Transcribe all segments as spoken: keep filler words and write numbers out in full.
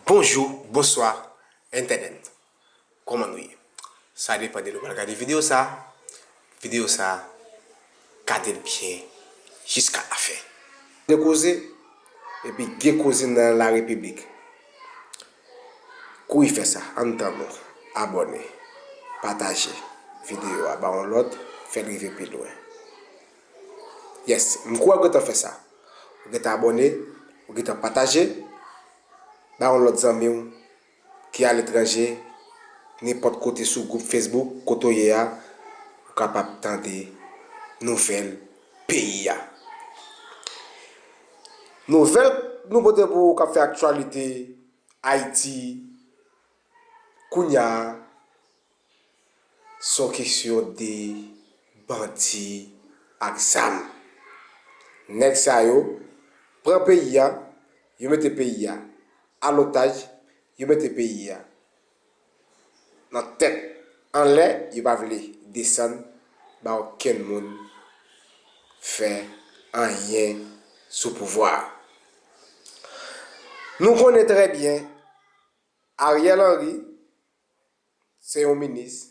Bonjou, bonswa, entènèt. Kòman nou ye? Sa depann de nou pral gade videyo sa. Videyo sa, gade l byen jiska lafen. De koze, epi gen koze nan la repiblik. Kouri fè sa, ann tann nou. Abòne, pataje videyo a ba yon lòt, fè l rive pi lwen. Yes, m kwè w gentan fè sa. Ou gentan abòne, ou gentan pataje, ba yon lòt zanmi w ki aletranje, nenpòt kote sou gwoup Facebook, kote w ye a, ou kapab tande nouvèl peyi a. Nouvèl nou pote pou ou k ap fè aktyalite Ayiti kounye a, se yon kesyon de bandi ak zam. Nèg sa yo pran peyi a, yo mete peyi a an otaj, yo mete peyi a nan tèt anlè, yo pa vle desann ba okenn moun fè anyen sou pouvwa a. Nou konnen trè byen, Ariel Henry se yon minis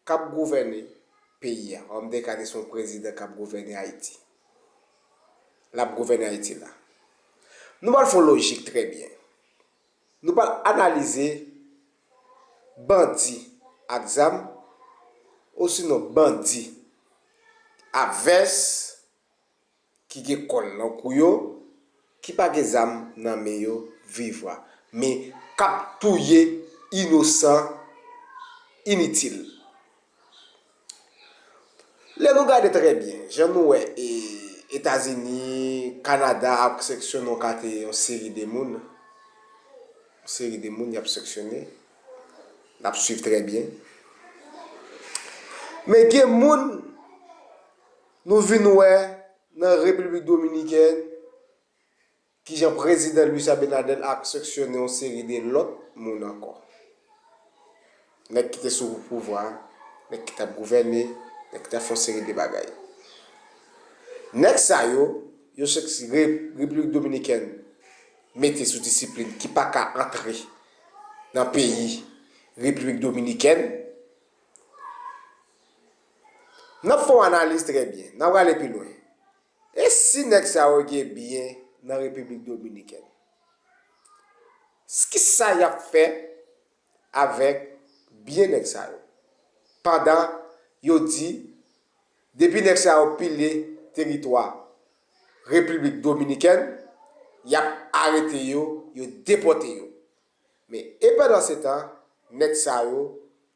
k ap gouvène peyi a. An m te ka di se yon prezidan k ap gouvène Ayiti. L ap gouvène Ayiti la. Nou pral fè yon lojik trè byen. Nou pral analize bandi ak zam, osinon bandi ak vès ki gen kòl nan kou yo, ki pa gen zam nan men yo, viv wa, men k ap touye inosan initil. Lè nou gade trè byen, jan nou wè e, Etazini, Kanada ap sanksyone yon kate yon seri de moun, yon seri de moun y ap sanksyone, n ap swiv trè byen. Men gen moun nou vin wè nan Repiblik Dominikèn, kijan prezidan Luis Abinader ap sanksyone yon seri de lòt moun ankò. Nèg ki te sou pouvwa a, nèg ki t ap gouvène, nèg ki t ap fè yon seri de bagay. Nèg sa yo, yo soti Re-, Repiblik Dominikèn mete sou disiplin ki pa ka antre nan peyi Repiblik Dominikèn. N ap fè yon analiz trè byen, n ap prale pi lwen. E si nèg sa yo gen byen nan Repiblik Dominikèn? Kisa y ap fè avèk byen nèg sa yo? Pandan yo di, depi nèg sa yo pile teritwa Repiblik Dominikèn, y ap arete yo, yo depòte yo. Men, e pandansetan, nèg sa yo,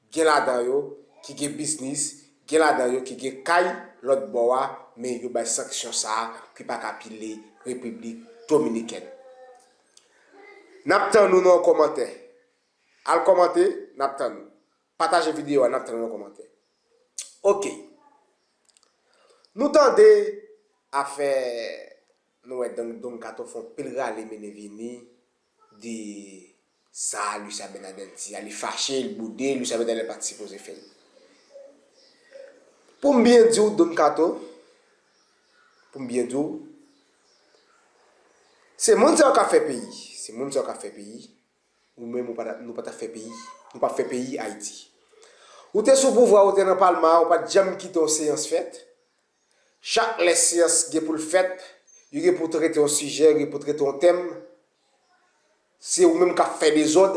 gen ladan yo ki gen biznis, gen ladan yo ki gen kay lòt bò a, men yo bay sanksyon sa a ki pa ka pile Repiblik Dominikèn. N ap tann nou nan yon kòmantè. Al kòmante, n ap tann nou. Pataje videyo a, n ap tann nou nan kòmantè. Oke. Nou tande afè, nou wè Don, Don Kato fè yon pil rale mennen vini de sa Luis Abinader di a. Li fache, li boude, Luis Abinader pa t sipoze fè l. Pou m byen di w, Don Kato, pou m byen di w, se moun sa yo k ap fè peyi. Se moun sa yo k ap fè peyi. Ou menm, ou pa t ap, nou pa t ap fè peyi. Nou p ap fè peyi Ayiti. Ou te sou pouvwa, ou te nan palman an, ou pa t janm kite yon seyans fèt. Chak lè seyans gen pou l fèt, yo gen pou trete yon sijè, yo gen pou trete yon tèm. Se ou menm k ap fè dezòd,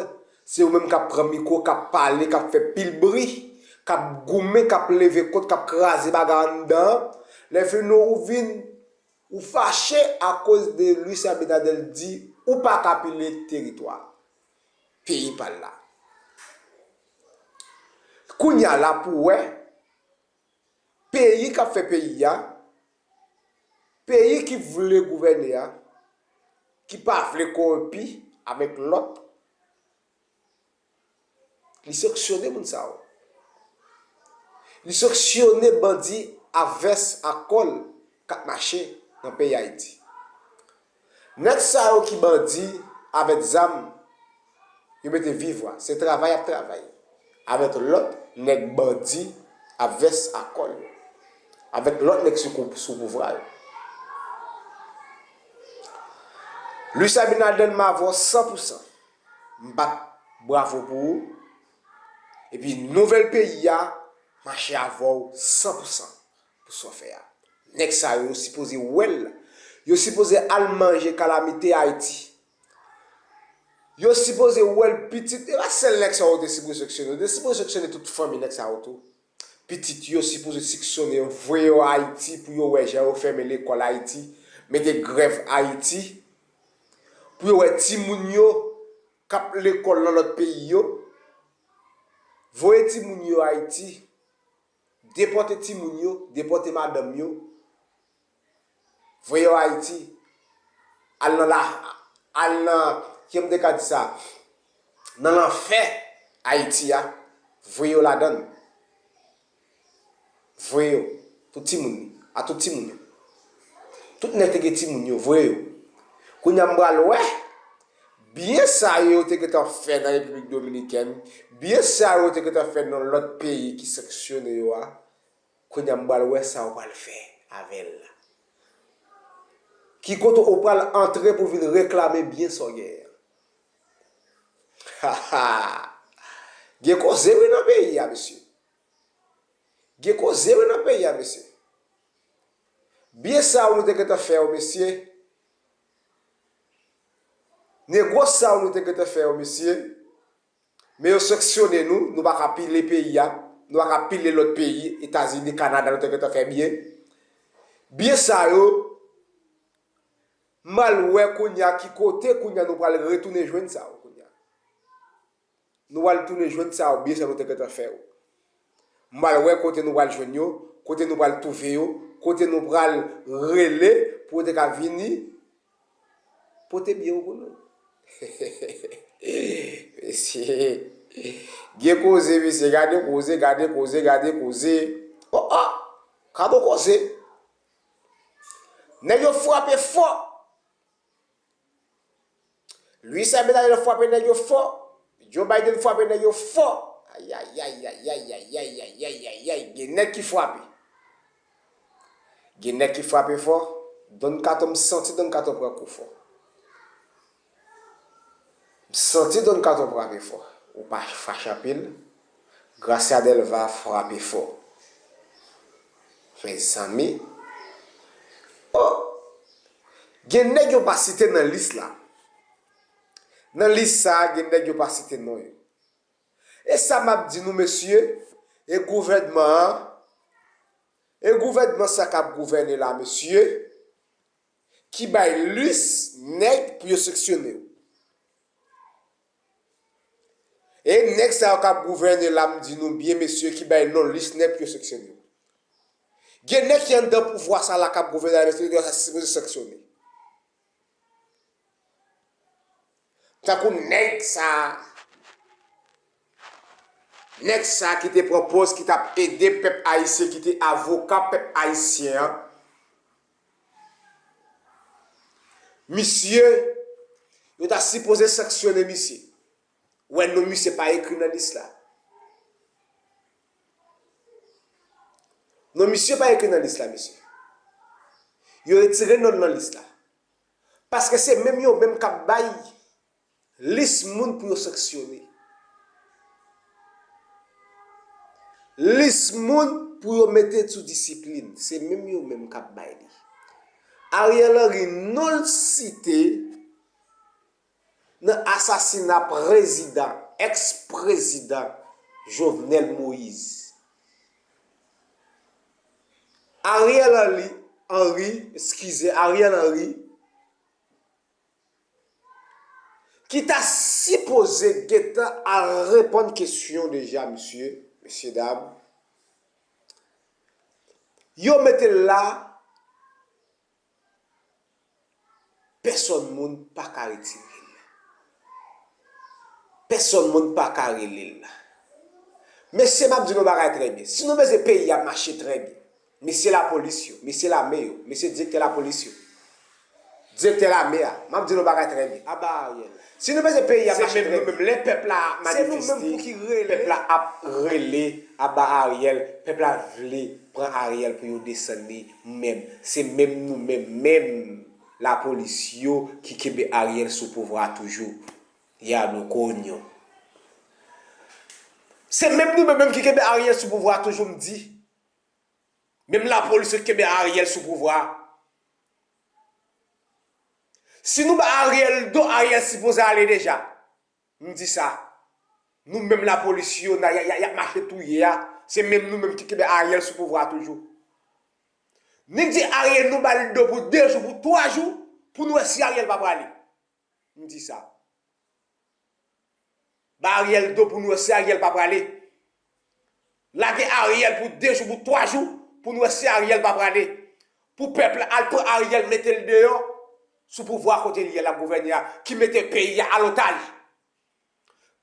se ou menm k ap pran mikwo, k ap pale, k ap fè pil bri, k ap goumen, k ap leve kont, k ap kraze bagay anndan an. Lè fini, ou vin, ou fache akoz de Luis Abinader di ou pa ka pile teritwa peyi pa l la. Kounye a la pou w wè, peyi k ap fè peyi a, peyi ki vle gouvène a, ki pa vle kowonpi avèk lòt, li sanksyone moun sa yo. Li sanksyone bandi a vès a kòl k ap mache nan peyi Ayiti. Nèg sa yo ki bandi avèk zam, yo mete viv wa, se travay y ap travay avèk lòt nèg bandi a vès a kòl yo, avèk lòt nèg sou kou-, sou pouvwa yo. Luis Abinader m avè w san pou san. M bat bravo pou ou. Epi nouvèl peyi a mache avè w san pou san pou sa w fè a. Nèg sa yo, yo sipoze wè l. Yo sipoze al manje kalamite Ayiti. Yo sipoze wè l pitit. E pa sèl nèg sa yo te sipoze seksyone. Yo te sipoze seksyone tout fanmi nèg sa yo tou. Pitit yo sipoze seksyone, voye yo Ayiti pou yo wè jan yo fèmen lekòl Ayiti, mete grèv Ayiti, pou yo wè timoun yo k ap lekòl nan lòt peyi yo, voye timoun yo Ayiti, depòte timoun yo, depòte madanm yo, voye yo Ayiti, al nan la, al nan, kijan m te ka di sa, nan lanfè Ayiti a, voye yo ladan l. Voye yo. Tout timoun, a tout timoun yo. Tout nèg te gen timoun yo, voye yo. Kounye a m pral wè byen sa yo, yo te gentan fè nan Repiblik Dominikèn, byen sa yo, yo te gentan fè nan lòt peyi ki sanksyone yo a. Kounye a m pral wè sa yo pral fè avè l la. Ki kote ou pral antre pou vin reklame byen sa w genyen an? Ha, ha! Gen koze wi nan peyi a, mesye. Gen koze wi nan peyi a, mesye. Byen sa yo nou te gentan fè yo, mesye. Negwo sa yo nou te gentan fè yo, mesye. Men yo sanksyone nou, nou pa ka pile peyi a, nou pa ka pile lòt peyi, Etazini, Kanada, nou te gentan fè byen. Byen sa yo, m al wè kounye a ki kote kounye a nou pral retounen jwenn sa yo kounye a. Nou pral tounen jwenn sa yo, byen sa nou te gentan fè yo. M pral wè kote nou pral jwenn yo, kote nou pral twouve yo, kote nou pral rele pou yo te ka vini pote byen yo pou nou. Mesye, gen koze, mesye, gade koze, gade koze, gade koze. Oh, oh! Gade koze. Nèg yo frape fò. Luis Abinader frape nèg yo fò. Joe Biden frape nèg yo fò. Ayayayayayayayayayay. Gen nèg ki frape. Gen nèg ki frape fò. Don Kato, m santi Don Kato pran kou fò. M santi Don Kato frape fò. Ou pa fache anpil. Gracia Delva frape fò. Mezanmi. Oh! Gen nèg yo pa site nan lis la. Nan lis sa a, gen nèg yo pa site non yo. E sa m ap di nou, mesye, e gouvènman an, e gouvènman sa k ap gouvène la, mesye, ki bay lis nèg pou yo sanksyone yo. E nèg sa yo k ap gouvène la, m di nou byen, mesye, ki bay non lis nèg pou yo sanksyone yo. Gen nèg ki anndan pouvwa sa la k ap gouvène la, mesye, yo sipoze sanksyone. Tankou nèg sa, nèg sa ki te pran pòz ki t ap ede pèp ayisyen, ki te avoka pèp ayisyen an. Misye, yo ta sipoze sanksyone misye. Wè non misye pa ekri nan lis la. Non misye pa ekri nan lis la, mesye. Yo retire non l nan lis la. Paske se menm yo menm k ap bay lis moun pou yo sanksyone. Lis moun pou yo mete sou disiplin. Se menm yo menm k ap bay li. Ariel Henry, non l site nan asasina prezidan, èks prezidan Jovenel Moïse. Ariel Henry, Henry, eskize, Ariel Henry, ki ta sipoze gentan al reponn kesyon deja, mesye, mesye dam. Yo mete l la, pèsòn moun pa ka retire l. Pèsòn moun pa ka rele l la. Mesye, m ap di nou bagay trè byen. Si nou bezwen peyi a mache trè byen, mesye lapolis yo, mesye lame yo, mesye direktè lapolis yo, direktè lame a, m ap di nou bagay trè byen. Aba Ariel. Si nou bezwen peyi a mache trè byen, se nou menm pou ki rele. Pèp la ap rele, aba Ariel, pèp la vle pran Ariel pou yo desann li menm. Se menm nou menm, menm lapolis yo ki kenbe Ariel sou pouvwa a toujou. Diablo coño. Se menm nou menm, menm ki kenbe Ariel sou pouvwa a toujou, m di. Menm lapolis yo ki kenbe Ariel sou pouvwa a. Si nou ba Ariel do, Ariel sipoze ale deja. M di sa. Nou menm lapolis yo, n a, y a, y a, y ap mache touye a. Se menm nou menm ki kenbe Ariel sou pouvwa a toujou. Ni di Ariel nou ba l do pou de jou, pou twa jou, pou nou wè si Ariel pa prale. M di sa. Ba Ariel do pou nou wè si Ariel pa prale. Lage Ariel pou de jou, pou twa jou, pou nou wè si Ariel pa prale. Pou pèp la al pran Ariel, mete l deyò, sou pouvwa kote l ye la, gouvènè a, ki mete peyi a alotaj.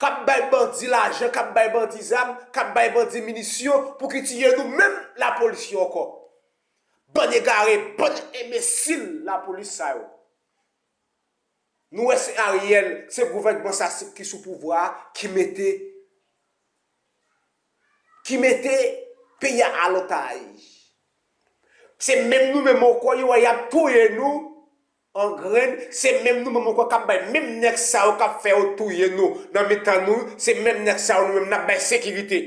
K ap bay bandi lajan, k ap bay bandi zam, k ap bay bandi minisyon, pou ki tiye nou menm lapolis yo ankò. Bann egare, bann enbesil lapolis sa yo. Nou wè se Ariel, se gouvènman sa ki sou pouvwa a, ki mete, ki mete peyi a alotaj. Se menm nou menm ankò, yo wè y ap touye nou an grenn, se menm nou menm ankò k ap bay menm nèg sa yo k ap fè yo touye nou nan mitan nou, se menm nèg sa yo nou menm n ap bay sekirite.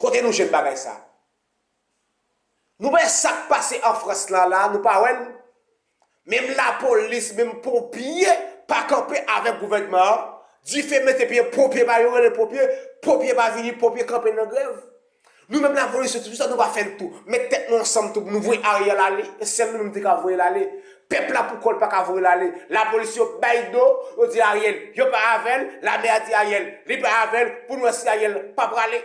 Kote nou jwenn bagay sa? Nou wè sa k pase an Frans lan la, nou pa wè l? Menm lapolis, menm ponpye pa kanpe avèk gouvènman an. Dife mete pye, ponpye pa, yo rele ponpye, ponpye pa vini, ponpye kanpe nan grèv. Nou menm lapolis yo, se pou sa nou pa fè l tou. Met tèt nou ansanm tou pou nou voye Ariel ale. E sèl nou menm ki ka voye l ale. Pèp la pou kò l pa ka voye l ale. Lapolis yo bay do, yo di Ariel, yo pa avè l. Lame a di Ariel, li pa avè l. Pou nou wè si Ariel pa prale.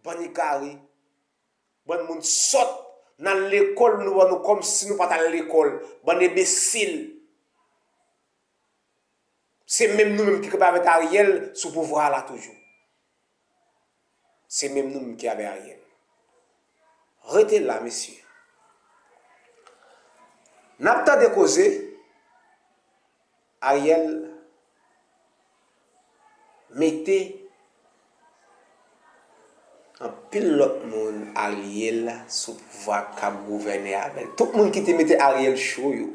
Bann egare. Bann moun sòt. N al lekòl, nou wè nou kòmsi nou pa t al lekòl. Bann enbesil. Se menm nou menm ki kanpe avèk Ariel sou pouvwa a la toujou. Se menm nou menm ki avèk Ariel. Rete la, mesye. N ap tande koze, Ariel mete anpil lòt moun alye l sou pouvwa k ap gouvène avè l. Tout moun ki te mete Ariel cho yo,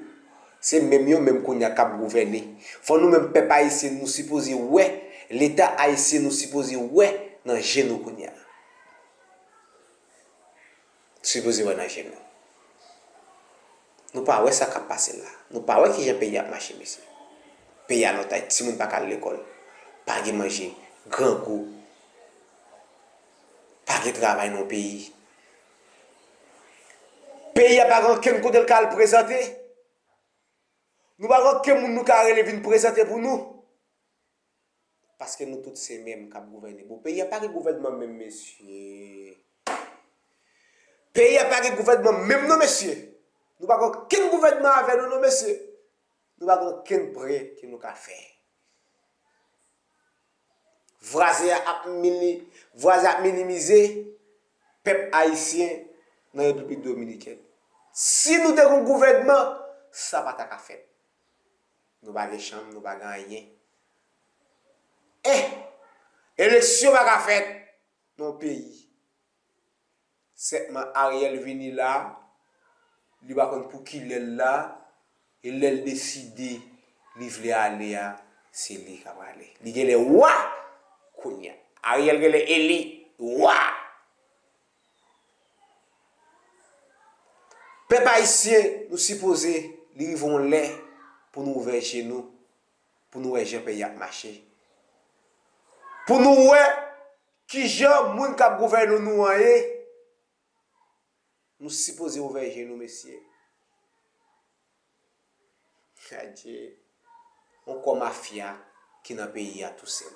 se menm yo menm kounye a k ap gouvène. Fò nou menm pèp ayisyen, nou sipoze wè, Leta ayisyen, nou sipoze wè nan je nou kounye a. Sipoze wè nan je nou. Nou pa wè sa k ap pase la. Nou pa wè kijan peyi a ap mache, mesye. Peyi a nan tay, timoun pa ka al lekòl. Pa gen manje, grangou. Pa gen travay nan peyi. Peyi a pa gen okenn kote l ka al prezante. Nou pa gen okenn moun nou ka rele vin prezante pou nou. Paske nou tout se menm k ap gouvène. Bon, peyi a pa gen gouvènman menm, mesye. Peyi a pa gen gouvènman menm non, mesye. Nou pa gen okenn gouvènman avè nou non, mesye. Nou pa gen okenn prè ke nou ka fè. Vwazen an ap mini-, vwazen an ap minimize pèp ayisyen nan Repiblik Dominikèn. Si nou te gen yon gouvènman, sa pa ta ka fèt. Nou pa gen chanm, nou pa gen anyen. Eh! Eleksyon pa ka fèt nan yon peyi. Sètman Ariel vini la, li pa konn pou kilè l la, e lè l deside li vle ale a, se li k ap ale. Li genlè wa kounye a. Ariel genlè eli wa. Pèp ayisyen, nou sipoze, li rive yon lè pou nou ouvè je nou, pou nou wè jan peyi ap mache. Pou nou wè kijan moun k ap gouvène nou an ye. Nou sipoze ouvè je nou, mesye. Adje, yon kò mafya ki nan peyi a tou sèl.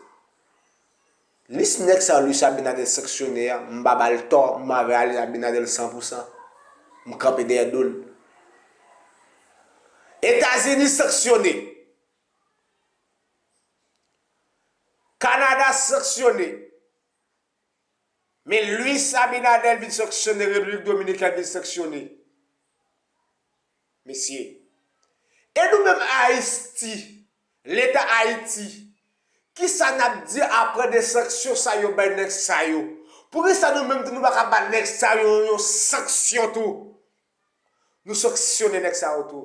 Lis nèg sa Luis Abinader sanksyone a, m pa ba l tò, m avè Luis Abinader san pou san. M kanpe dèyè do l. Etazini sanksyone. Kanada sanksyone. Men Luis Abinader vin sanksyone, Repiblik Dominikèn vin sanksyone. Mesye. E nou menm Ayiti, Leta Ayiti, kisa n ap di apre de sanksyon sa yo bay nèg sa yo? Poukisa nou menm tou nou pa ka ba nèg sa yo yon sanksyon tou? Nou sanksyone nèg sa yo tou.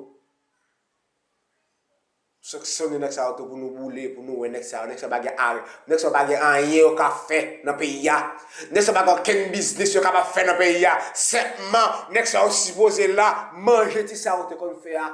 sanksyone nèg sa yo tou pou nou boule, pou nou wè nèg sa yo. Nèg sa yo pa gen a, nèg sa yo pa gen anyen yo ka fè nan peyi a. Nèg sa yo pa gen okenn biznis yo kapab fè nan peyi a. Sèlman, nèg sa yo sipoze la manje ti sa yo te konn fè a.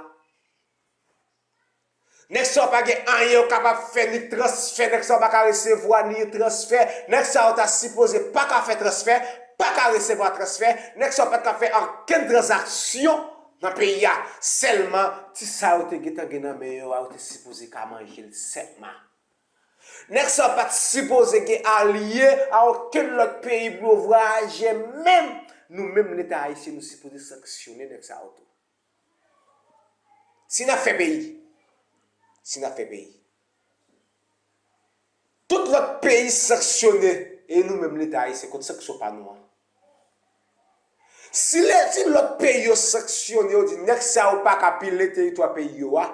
Nèg sa yo pa gen anyen yo kapab fè, ni transfè, nèg sa yo pa ka resevwa ni transfè, nèg sa yo ta sipoze pa ka fè transfè, pa ka resevwa transfè, nèg sa yo pa t ka fè okenn tranzaksyon nan peyi a. Sèlman, ti sa yo te gentan gen nan men yo a, yo te sipoze ka manje l sèlman. Nèg sa yo pa t sipoze gen alye a okenn lòt peyi pou yo vwayaje menm. Nou menm Leta ayisyen, nou sipoze sanksyone nèg sa yo tou. Si n ap fè peyi, si n ap fè peyi, tout lòt peyi sanksyone, e nou menm Leta ayisyen, kot sanksyon pa nou an? Si lè, si lòt peyi yo sanksyone, yo di nèg sa yo pa ka pile teritwa peyi yo a,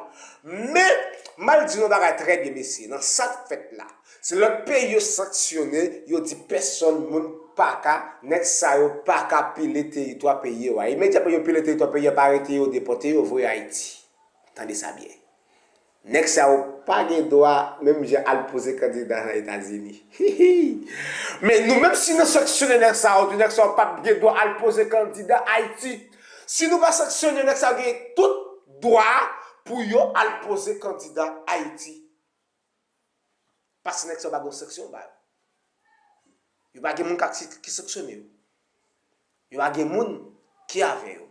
men m al di nou yon bagay trè byen, mesye, nan sa k fèt la. Si lòt peyi yo sanksyone, yo di pèsonn, moun pa ka, nèg sa yo pa ka pile teritwa peyi yo a. Imedyatman yo pile teritwa peyi a, pa rete yo, depòte yo, voye Ayiti. Tande sa byen. Nèg sa yo pa gen dwa menm jan al poze kandida nan Etazini. Men nou menm si nou sanksyone nèg sa yo tou, nèg sa yo p ap gen dwa al poze kandida Ayiti. Si nou pa sanksyone nèg sa yo, gen tout dwa pou yo al poze kandida Ayiti. Paske nèg sa yo pa gen sanksyon ba yo. Yo pa gen moun k ak sit ki sanksyone yo. Yo pa gen moun ki avè yo.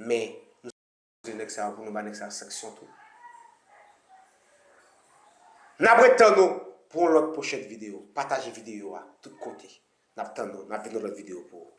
Men, nou sipoze nèg sa yo pou nou ba nèg sa yo sanksyon tou. N ap ret tann nou pou yon lòt pwochèn videyo. Pataje videyo a tout kote. N ap tann nou. N ap vin yon lòt videyo pou ou.